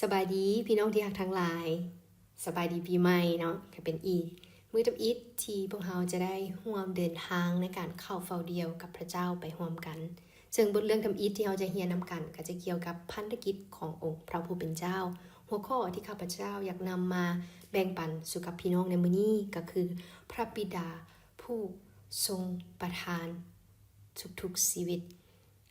ສະບາຍດີພີ່ນ້ອງທີ່ຮັກທັງຫຼາຍ, ສະບາຍດີປີໃໝ່ເນາະ, ກະເປັນອີກມື້ທຳອິດທີ່ພວກເຮົາຈະໄດ້ຮ່ວມເດີນທາງໃນການເຂົ້າເຝົ້າດ່ຽວກັບພະເຈົ້າໄປຮ່ວມກັນ. ເຊິ່ງບົດເລື່ອງທຳອິດທີ່ເຮົາຈະຮຽນນຳກັນ ກໍຈະກ່ຽວກັບພັນທະກິດຂອງອົງພະຜູ້ເປັນເຈົ້າ. ຫົວຂໍ້ທີ່ຂ້າພະເຈົ້າຢາກນຳມາແບ່ງປັນສູ່ກັບພີ່ນ້ອງໃນມື້ນີ້ ກໍຄື ພະບິດາຜູ້ຊົງປະທານທຸກໆຊີວິດ.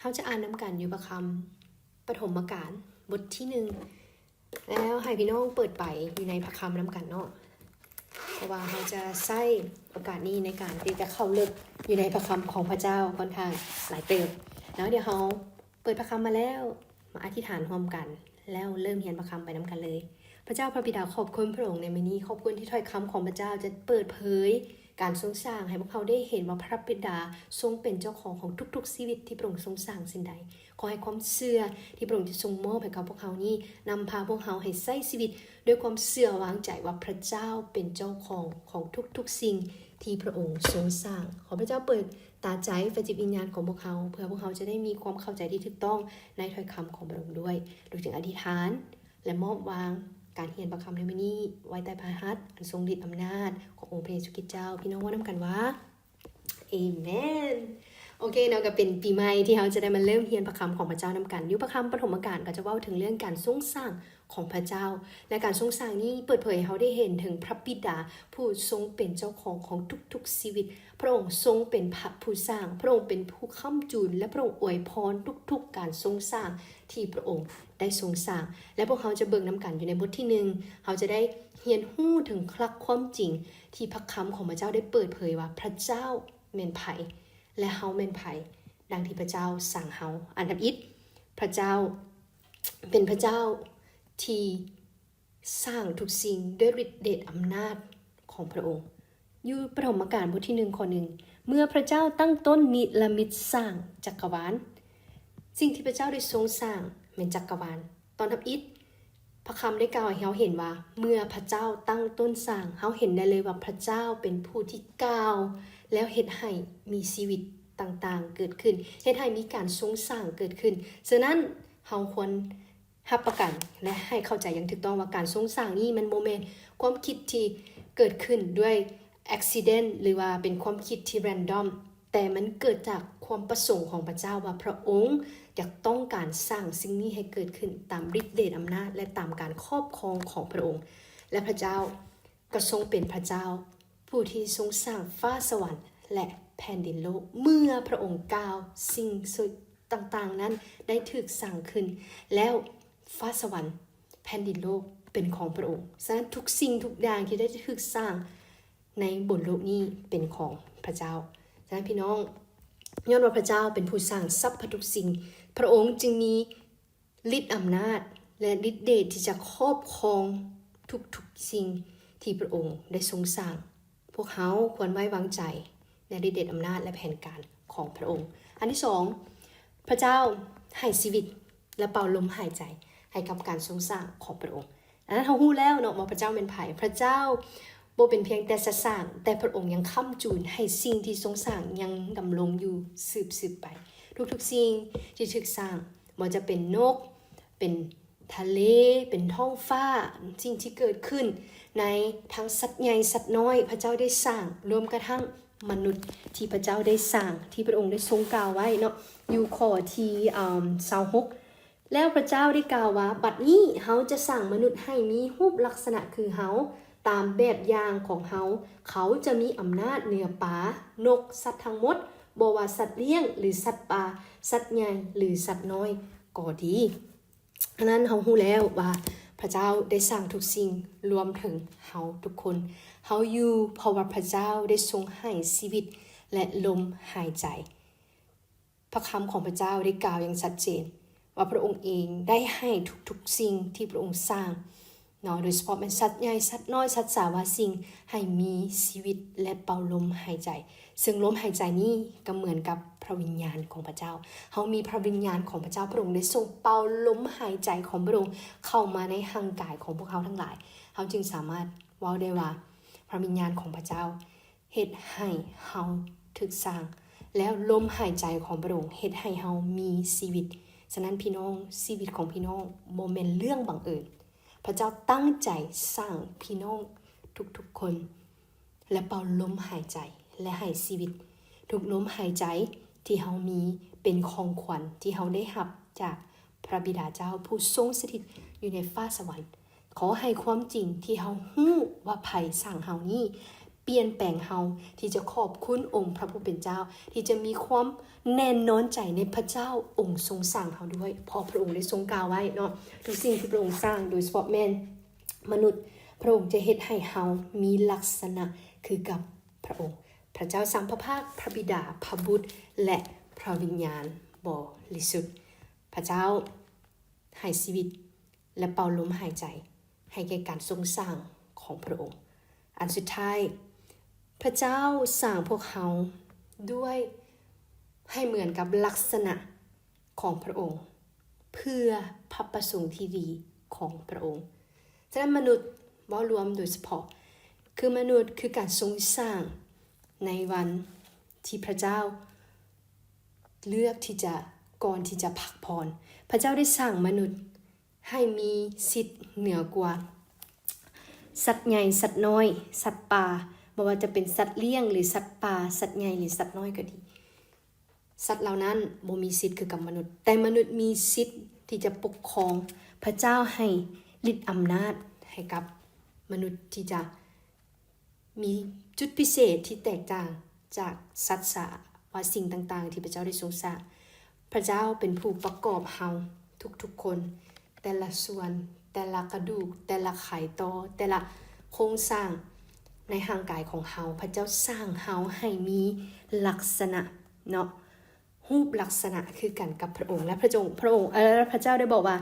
ເຮົາຈະອ່ານນຳກັນຢູ່ພະຄຳປະຖົມມະການບົດທີໜຶ່ງ ແລ້ວໃຫ້ພີ່ນ້ອງເປີດໄປຢູ່ໃນພະຄຳນຳກັນເນາະ, ເພາະວ່າເຮົາຈະໃຊ້ໂອກາດນີ້ໃນການທີ່ຈະເຂົ້າເລິກຢູ່ໃນພະຄຳຂອງພະເຈົ້າຂ້ອນຂ້າງຫຼາຍເຕີບ. ແລ້ວດຽວເຮົາເປີດພະຄຳມາແລ້ວ ມາອະທິຖານຮ່ວມກັນ ແລ້ວເລີ່ມຮຽນພະຄຳໄປນຳກັນເລີຍ. ພະເຈົ້າພະບິດາ ຂອບຄຸນພະອົງໃນມື້ນີ້, ຂອບຄຸນທີ່ຖ້ອຍຄຳຂອງພະເຈົ້າຈະເປີດເຜີຍການຊົງສ້າງໃຫ້ພວກເຮົາໄດ້ເຫັນວ່າພະບິດາຊົງເປັນເຈົ້າຂອງຂອງທຸກໆຊີວິດທີ່ພະອົງຊົງສ້າງສິ່ງໃດ. ຂໍໃຫ້ຄວາມເຊື່ອທີ່ພະອົງຈະຊົງມອບໃຫ້ກັບພວກເຮົານີ້ ນຳພາພວກເຮົາໃຫ້ໃຊ້ຊີວິດດ້ວຍຄວາມເຊື່ອວາງໃຈວ່າພະເຈົ້າເປັນເຈົ້າຂອງຂອງທຸກໆສິ່ງທີ່ພະອົງຊົງສ້າງ. ຂໍພະເຈົ້າເປີດຕາໃຈ ໄຟຈິດວິນຍານຂອງພວກເຮົາ ເພື່ອພວກເຮົາຈະໄດ້ມີຄວາມເຂົ້າໃຈທີ່ຖືກຕ້ອງໃນຖ້ອຍຄຳຂອງພະອົງດ້ວຍ. ລູກຈຶ່ງອະທິຖານ ແລະ ມອບວາງການຮຽນພະຄຳໃນມື້ນີ້ໄວ້ໃຕ້ພະຫັດອັນຊົງລິດອຳນາດຂອງອົງພະເຢຊູຄຣິດເຈົ້າ. ພີ່ນ້ອງເວົ້ານຳກັນວ່າ ເອເມນ. ໂອເຄເນາະ, ກໍເປັນປີໃໝ່ທີ່ເຮົາຈະໄດ້ມາເລີ່ມຮຽນພະຄຳຂອງພະເຈົ້ານຳກັນ. ຢູ່ພະຄຳປະຖົມມະການກໍຈະເວົ້າເຖິງເລື່ອງການຊົງສ້າງຂອງພະເຈົ້າ ແລະ ການຊົງສ້າງນີ້ເປີດເຜີຍໃຫ້ເຮົາໄດ້ເຫັນເຖິງພະບິດາຜູ້ຊົງເປັນເຈົ້າຂອງຂອງທຸກໆຊີວິດ. ພະອົງຊົງເປັນພະຜູ້ສ້າງ, ພະອົງເປັນຜູ້ຄ້ຳຈູນ ແລະ ພະອົງອວຍພອນທຸກໆການຊົງສ້າງທີ່ພະອົງໄດ້ຊົງສ້າງ. ແລະ ພວກເຮົາຈະເບິ່ງນຳກັນຢູ່ໃນບົດທີໜຶ່ງ, ເຮົາຈະໄດ້ຮຽນຮູ້ເຖິງຫຼັກຄວາມຈິງທີ່ພະຄຳຂອງພະເຈົ້າໄດ້ເປີດເຜີຍວ່າພະເຈົ້າແມ່ນໃຜ ແລະ ເຮົາແມ່ນໃຜ ດັ່ງທີ່ພະເຈົ້າສ້າງເຮົາ. ອັນທຳອິດ, ພະເຈົ້າເປັນພະເຈົ້າທີ່ ສ້າງທຸກສິ່ງດ້ວຍລິດເດດອຳນາດຂອງພະອົງ. ຢູ່ປະຖົມມະການບົດທີໜຶ່ງ ຂໍ້ໜຶ່ງ, ເມື່ອພະເຈົ້າຕັ້ງຕົ້ນນິລະມິດສ້າງຈັກກະວານ, ສິ່ງທີ່ພະເຈົ້າໄດ້ຊົງສ້າງແມ່ນຈັກກະວານ. ຕອນທຳອິດ, ພະຄຳໄດ້ກ່າວໃຫ້ເຮົາເຫັນວ່າ ເມື່ອພະເຈົ້າຕັ້ງຕົ້ນສ້າງ, ເຮົາເຫັນໄດ້ເລີຍວ່າພະເຈົ້າເປັນຜູ້ທີ່ກ່າວ ແລ້ວເຮັດໃຫ້ມີຊີວິດຕ່າງໆເກີດຂຶ້ນ, ເຮັດໃຫ້ມີການຊົງສ້າງເກີດຂຶ້ນ. ສະນັ້ນ, ເຮົາຄວນ ຮັບປະກັນ ແລະ ໃຫ້ເຂົ້າໃຈຢ່າງຖືກຕ້ອງວ່າການຊົງສ້າງນີ້ມັນບໍ່ແມ່ນຄວາມຄິດທີ່ເກີດຂຶ້ນດ້ວຍ accident ຫຼືວ່າເປັນຄວາມຄິດທີ່ random, ແຕ່ມັນເກີດຈາກຄວາມປະສົງຂອງພະເຈົ້າວ່າພະອົງຢາກຕ້ອງການສ້າງສິ່ງນີ້ໃຫ້ເກີດຂຶ້ນຕາມລິດເດດອຳນາດ ແລະ ຕາມການຄອບຄອງຂອງພະອົງ. ແລະ ພະເຈົ້າກໍຊົງເປັນພະເຈົ້າ ຜູ້ທີ່ຊົງສ້າງຟ້າສະຫວັນ ແລະ ແຜ່ນດິນໂລກ. ເມື່ອພະອົງກ່າວ, ສິ່ງສິ່ງຕ່າງໆນັ້ນໄດ້ຖືກສ້າງຂຶ້ນ, ແລ້ວຟ້າສະຫວັນ, ແຜ່ນດິນໂລກເປັນຂອງພະອົງ. ສະນັ້ນ, ທຸກສິ່ງທຸກຢ່າງທີ່ໄດ້ຖືກສ້າງໃນບົນໂລກນີ້ເປັນຂອງພະເຈົ້າ. ສະນັ້ນ, ພີ່ນ້ອງ, ຍ້ອນວ່າພະເຈົ້າເປັນຜູ້ສ້າງສັບພະທຸກສິ່ງ, ພະອົງຈຶ່ງມີ ລິດອຳນາດ ແລະ ລິດເດດທີ່ຈະຄອບຄອງທຸກໆສິ່ງທີ່ພະອົງໄດ້ຊົງສ້າງ. ພວກເຮົາຄວນໄວ້ວາງໃຈໃນລິດເດດອຳນາດ ແລະ ແຜນການຂອງພະອົງ. ອັນທີສອງ, ພະເຈົ້າໃຫ້ຊີວິດ ແລະ ເປົ່າລົມຫາຍໃຈໃຫ້ກັບການຊົງສ້າງຂອງພະອົງ. ອັນນັ້ນເຮົາຮູ້ແລ້ວເນາະວ່າພະເຈົ້າແມ່ນໃຜ. ພະເຈົ້າບໍ່ເປັນພຽງແຕ່ສັດສ້າງ, ແຕ່ພະອົງຍັງຄ້ຳຈູນໃຫ້ສິ່ງທີ່ຊົງສ້າງຍັງດຳລົງຢູ່ສືບໆໄປ. ທຸກໆສິ່ງທີ່ຖືກສ້າງ, ບໍ່ວ່າຈະເປັນນົກ, ເປັນທະເລ, ເປັນທ້ອງຟ້າ, ສິ່ງທີ່ເກີດຂຶ້ນໃນທັງສັດໃຫຍ່ສັດນ້ອຍ, ພະເຈົ້າໄດ້ສ້າງ, ລວມກະທັ່ງມະນຸດທີ່ພະເຈົ້າໄດ້ສ້າງ, ທີ່ພະອົງໄດ້ຊົງກ່າວໄວ້ເນາະ, ຢູ່ຂໍ້ທີ ອາ ຊາວຫົກ. ແລ້ວພະເຈົ້າໄດ້ກ່າວວ່າ, ບັດນີ້ເຮົາຈະສ້າງມະນຸດໃຫ້ມີຮູບລັກສະນະຄືເຮົາ, ຕາມແບບຢ່າງຂອງເຮົາ. ເຂົາຈະມີອຳນາດເໜືອປາ, ນົກ, ສັດທັງໝົດ, ບໍ່ວ່າສັດລ້ຽງ ຫຼື ສັດປ່າ, ສັດໃຫຍ່ ຫຼື ສັດນ້ອຍກໍດີ. ອັນນັ້ນເຮົາຮູ້ແລ້ວວ່າພະເຈົ້າໄດ້ສ້າງທຸກສິ່ງ, ລວມເຖິງເຮົາທຸກຄົນ. ເຮົາຢູ່ເພາະວ່າພະເຈົ້າໄດ້ຊົງໃຫ້ຊີວິດ ແລະ ລົມຫາຍໃຈ. ພະຄຳຂອງພະເຈົ້າໄດ້ກ່າວຢ່າງຊັດເຈນວ່າພະອົງເອງໄດ້ໃຫ້ທຸກໆສິ່ງທີ່ພະອົງສ້າງເນາະ, ໂດຍສະເພາະແມ່ນສັດໃຫຍ່, ສັດນ້ອຍ, ສັດສາວາສິ່ງ, ໃຫ້ມີຊີວິດ ແລະ ເປົ່າລົມຫາຍໃຈ. ເຊິ່ງລົມຫາຍໃຈນີ້ກໍເໝືອນກັບພະວິນຍານຂອງພະເຈົ້າ. ເຮົາມີພະວິນຍານຂອງພະເຈົ້າ, ພະອົງໄດ້ສົ່ງເປົ່າລົມຫາຍໃຈຂອງພະອົງເຂົ້າມາໃນຮ່າງກາຍຂອງພວກເຮົາທັງຫຼາຍ. ເຮົາຈຶ່ງສາມາດເວົ້າໄດ້ວ່າ ພະວິນຍານຂອງພະເຈົ້າ ເຮັດໃຫ້ເຮົາຖືກສ້າງ, ແລ້ວລົມຫາຍໃຈຂອງພະອົງເຮັດໃຫ້ເຮົາມີຊີວິດ. ສະນັ້ນພີ່ນ້ອງ, ຊີວິດຂອງພີ່ນ້ອງບໍ່ແມ່ນເລື່ອງບັງເອີນ. ພະເຈົ້າຕັ້ງໃຈສ້າງພີ່ນ້ອງທຸກໆຄົນ ແລະ ເປົ່າລົມຫາຍໃຈ ແລະ ໃຫ້ຊີວິດ. ທຸກລົມຫາຍໃຈທີ່ເຮົາມີເປັນຂອງຂວັນທີ່ເຮົາໄດ້ຮັບຈາກພະບິດາເຈົ້າຜູ້ຊົງສະຖິດຢູ່ໃນຟ້າສະຫວັນ. ຂໍໃຫ້ຄວາມຈິງທີ່ເຮົາຮູ້ວ່າໃຜສ້າງເຮົານີ້ ປ່ຽນແປງເຮົາທີ່ຈະຂອບຄຸນອົງພະຜູ້ເປັນເຈົ້າ, ທີ່ຈະມີຄວາມແນ່ນອນໃຈໃນພະເຈົ້າອົງຊົງສ້າງເຮົາດ້ວຍ, ເພາະພະອົງໄດ້ຊົງກ່າວໄວ້ເນາະ, ທຸກສິ່ງທີ່ພະອົງສ້າງ, ໂດຍສະເພາະແມ່ນມະນຸດ, ພະອົງຈະເຮັດໃຫ້ເຮົາມີລັກສະນະຄືກັບພະອົງ. ພະເຈົ້າສ້າງພະພາກ, ພະບິດາ, ພະບຸດ ແລະ ພະວິນຍານບໍລິສຸດ. ພະເຈົ້າໃຫ້ຊີວິດ ແລະ ເປົ່າລົມຫາຍໃຈໃຫ້ແກ່ການຊົງສ້າງຂອງພະອົງ. ອັນສຸດທ້າຍ, ພະເຈົ້າສ້າງພວກເຮົາດ້ວຍໃຫ້ເໝືອນກັບລັກສະນະຂອງພະອົງ ເພື່ອພະປະສົງທີ່ດີຂອງພະອົງ. ສະນັ້ນມະນຸດເວົ້າລວມໂດຍສະເພາະ ຄືມະນຸດຄືການຊົງສ້າງໃນວັນທີ່ພະເຈົ້າເລືອກທີ່ຈະ ກ່ອນທີ່ຈະພັກຜ່ອນ. ພະເຈົ້າໄດ້ສ້າງມະນຸດ ໃຫ້ມີສິດເໜືອກວ່າສັດໃຫຍ່, ສັດນ້ອຍ, ສັດປ່າ, ບໍ່ວ່າຈະເປັນສັດລ້ຽງ ຫຼື ສັດປ່າ, ສັດໃຫຍ່ ຫຼື ສັດນ້ອຍກໍດີ. ສັດເຫຼົ່ານັ້ນບໍ່ມີສິດຄືກັບມະນຸດ, ແຕ່ມະນຸດມີສິດທີ່ຈະປົກຄອງ. ພະເຈົ້າໃຫ້ລິດອຳນາດໃຫ້ກັບມະນຸດທີ່ຈະ ມີຈຸດພິເສດທີ່ແຕກຕ່າງຈາກສັດສາວະສິ່ງຕ່າງໆທີ່ພະເຈົ້າໄດ້ຊົງສ້າງ. ພະເຈົ້າເປັນຜູ້ປະກອບເຮົາທຸກໆຄົນ, ແຕ່ລະສ່ວນ, ແຕ່ລະກະດູກ, ແຕ່ລະໄຂຕໍ່, ແຕ່ລະໂຄງສ້າງໃນຮ່າງກາຍຂອງເຮົາ. ພະເຈົ້າສ້າງເຮົາໃຫ້ມີລັກສະນະເນາະ, ຮູບລັກສະນະຄືກັນກັບພະອົງ ແລະ ພະອົງ, ພະອົງ, ເອີ, ພະເຈົ້າໄດ້ບອກວ່າ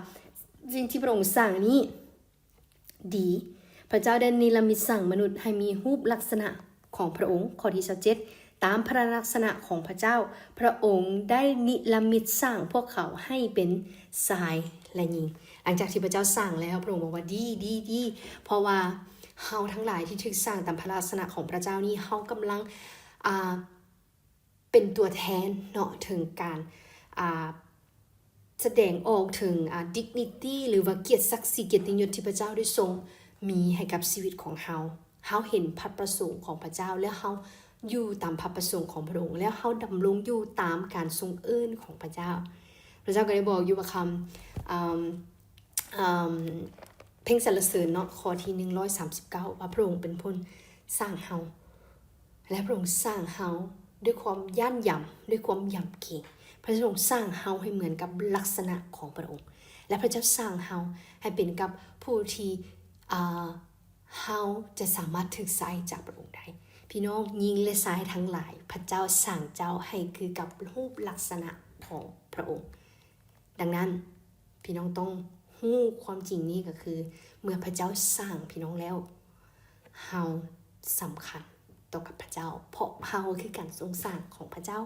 ສິ່ງທີ່ພະອົງສ້າງນີ້ ດີ. ພະເຈົ້າໄດ້ນິລະມິດສ້າງມະນຸດໃຫ້ມີຮູບລັກສະນະຂອງພະອົງ. ຂໍ້ທີຊາວເຈັດ ຕາມພະລັກສະນະຂອງພະເຈົ້າ, ພະອົງໄດ້ນິລະມິດສ້າງພວກເຂົາໃຫ້ເປັນຊາຍ ແລະ ຍິງ. ຫຼັງຈາກທີ່ພະເຈົ້າສ້າງແລ້ວ, ພະອົງບອກວ່າ ດີ, ດີ, ດີ, ເພາະວ່າເຮົາທັງຫຼາຍທີ່ຖືກສ້າງຕາມພະລັກສະນະຂອງພະເຈົ້ານີ້, ເຮົາກຳລັງ, ອ່າ, ເປັນຕົວແທນເນາະ ເຖິງການ, ອ່າ, ສະແດງອອກເຖິງ, ອ່າ, dignity ຫຼືວ່າກຽດສັກສີກຽດຕິຍົດທີ່ພະເຈົ້າໄດ້ຊົງມີໃຫ້ກັບຊີວິດຂອງເຮົາ. ເຮົາເຫັນພະປະສົງຂອງພະເຈົ້າ ແລ້ວເຮົາຢູ່ຕາມພະປະສົງຂອງພະອົງ ແລ້ວເຮົາດຳລົງຢູ່ຕາມການຊົງເອີ້ນຂອງພະເຈົ້າ. ພະເຈົ້າກໍໄດ້ບອກຢູ່ວ່າຄຳ, ເອີ່ມ, ເອີ່ມ, ເພງສັນລະເສີນເນາະ ຂໍ້ທີໜຶ່ງຮ້ອຍສາມສິບເກົ້າ ວ່າພະອົງເປັນຜູ້ສ້າງເຮົາ ແລະ ພະອົງສ້າງເຮົາດ້ວຍຄວາມຢ້ານຢຳ, ດ້ວຍຄວາມຢຳເກງ. ພະເຈົ້າຊົງສ້າງເຮົາໃຫ້ເໝືອນກັບລັກສະນະຂອງພະອົງ ແລະ ພະເຈົ້າສ້າງເຮົາໃຫ້ເປັນກັບຜູ້ທີ່, ເອີ, ເຮົາຈະສາມາດຖືກໃຊ້ຈາກພະອົງໄດ້. ພີ່ນ້ອງຍິງ ແລະ ຊາຍທັງຫຼາຍ, ພະເຈົ້າສ້າງເຈົ້າໃຫ້ຄືກັບຮູບລັກສະນະຂອງພະອົງ. ດັ່ງນັ້ນ, ພີ່ນ້ອງຕ້ອງຮູ້ຄວາມຈິງນີ້ກໍຄື ເມື່ອພະເຈົ້າສ້າງພີ່ນ້ອງແລ້ວ, ເຮົາສຳຄັນຕໍ່ກັບພະເຈົ້າ, ເພາະເຮົາຄືການຊົງສ້າງຂອງພະເຈົ້າ.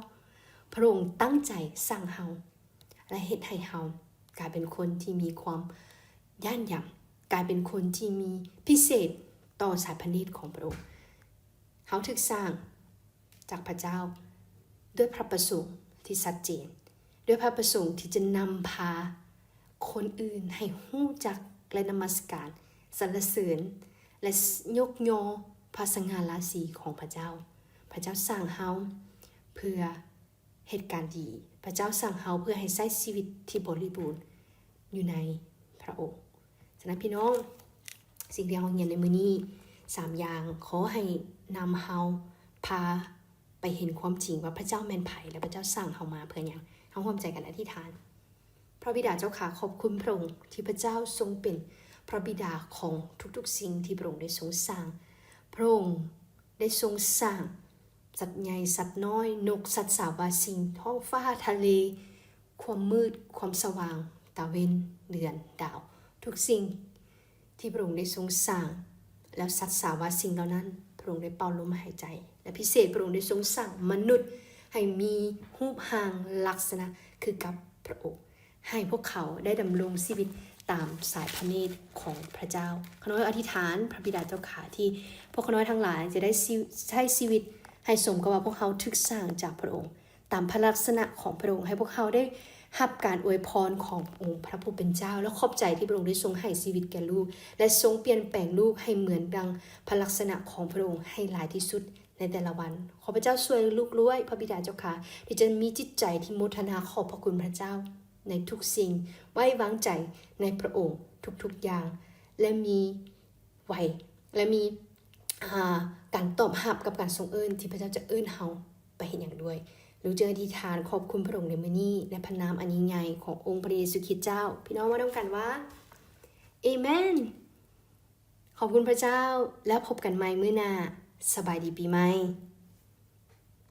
ພະອົງຕັ້ງໃຈສ້າງເຮົາ ແລະ ເຮັດໃຫ້ເຮົາກາຍເປັນຄົນທີ່ມີຄວາມຢ້ານຢຳ, ກາຍເປັນຄົນທີ່ມີພິເສດຕໍ່ສາຍພະເນດຂອງພະອົງ. ເຮົາຖືກສ້າງ ຈາກພະເຈົ້າດ້ວຍພະປະສົງທີ່ຊັດເຈນ, ດ້ວຍພະປະສົງທີ່ຈະນຳພາຄົນອື່ນໃຫ້ຮູ້ຈັກ ແລະ ນະມັດສະການ, ສັນລະເສີນ ແລະ ຍົກຍໍພະສະຫງ່າລາສີຂອງພະເຈົ້າ. ພະເຈົ້າສ້າງເຮົາເພື່ອເຮັດການດີ. ພະເຈົ້າສ້າງເຮົາເພື່ອໃຫ້ໃຊ້ຊີວິດທີ່ບໍລິບູນຢູ່ໃນພະອົງ. ສະນັ້ນພີ່ນ້ອງ, ສິ່ງທີ່ເຮົາຮຽນໃນມື້ນີ້ ສາມຢ່າງ ຂໍໃຫ້ນຳເຮົາ ພາໄປເຫັນຄວາມຈິງວ່າພະເຈົ້າແມ່ນໃຜ ແລະ ພະເຈົ້າສ້າງເຮົາມາເພື່ອຫຍັງ. ເຮົາຮ່ວມໃຈກັນອະທິຖານ. ພະບິດາເຈົ້າຂ້າ, ຂອບຄຸນພະອົງທີ່ພະເຈົ້າຊົງເປັນພະບິດາຂອງທຸກໆສິ່ງທີ່ພະອົງໄດ້ຊົງສ້າງ. ພະອົງໄດ້ຊົງສ້າງສັດໃຫຍ່, ສັດນ້ອຍ, ນົກ, ສັດສາວາສິ່ງ, ທ້ອງຟ້າ, ທະເລ, ຄວາມມືດ, ຄວາມສະຫວ່າງ, ຕາເວັນ, ເດືອນ, ດາວ, ທຸກສິ່ງທີ່ພະອົງໄດ້ຊົງສ້າງ, ແລ້ວສັດສາວາສິ່ງເຫຼົ່ານັ້ນ ພະອົງໄດ້ເປົ່າລົມຫາຍໃຈ, ແລະ ພິເສດພະອົງໄດ້ຊົງສ້າງມະນຸດໃຫ້ມີຮູບຮ່າງລັກສະນະຄືກັບພະອົງ, ໃຫ້ພວກເຂົາໄດ້ດຳລົງຊີວິດຕາມສາຍພະເນດຂອງພະເຈົ້າ. ຂ້ານ້ອຍອະທິຖານ, ພະບິດາເຈົ້າຂ້າ, ທີ່ພວກຂ້ານ້ອຍທັງຫຼາຍຈະໄດ້ຊິ-, ໃຊ້ຊີວິດໃຫ້ສົມກັບວ່າພວກເຮົາຖືກສ້າງຈາກພະອົງ, ຕາມພະລັກສະນະຂອງພະອົງ, ໃຫ້ພວກເຮົາໄດ້ ຮັບການອວຍພອນຂອງອົງພະຜູ້ເປັນເຈົ້າ ແລະ ຂອບໃຈທີ່ພະອົງໄດ້ຊົງໃຫ້ຊີວິດແກ່ລູກ ແລະ ຊົງປ່ຽນແປງລູກໃຫ້ເໝືອນດັ່ງພະລັກສະນະຂອງພະອົງໃຫ້ຫຼາຍທີ່ສຸດໃນແຕ່ລະວັນ. ຂໍພະເຈົ້າຊ່ວຍລູກດ້ວຍ ພະບິດາເຈົ້າຂ້າ ທີ່ຈະມີຈິດໃຈທີ່ໂມທະນາຂອບພະຄຸນພະເຈົ້າໃນທຸກສິ່ງ, ໄວ້ວາງໃຈໃນພະອົງທຸກໆຢ່າງ ແລະ ມີໄວ ແລະ ມີ ອ່າ ການຕອບຮັບກັບການຊົງເອີ້ນທີ່ພະເຈົ້າຈະເອີ້ນເຮົາໄປເຮັດຫຍັງດ້ວຍ. ລູກຈຶ່ງອະທິຖານຂອບຄຸນພະອົງໃນມື້ນີ້ ໃນພະນາມອັນຍິ່ງໃຫຍ່ຂອງອົງພະເຢຊູຄຣິດເຈົ້າ. ພີ່ນ້ອງເວົ້ານຳກັນວ່າ ເອເມນ. ຂອບຄຸນພະເຈົ້າ ແລ້ວພົບກັນໃໝ່ມື້ໜ້າ. ສະບາຍດີປີໃໝ່.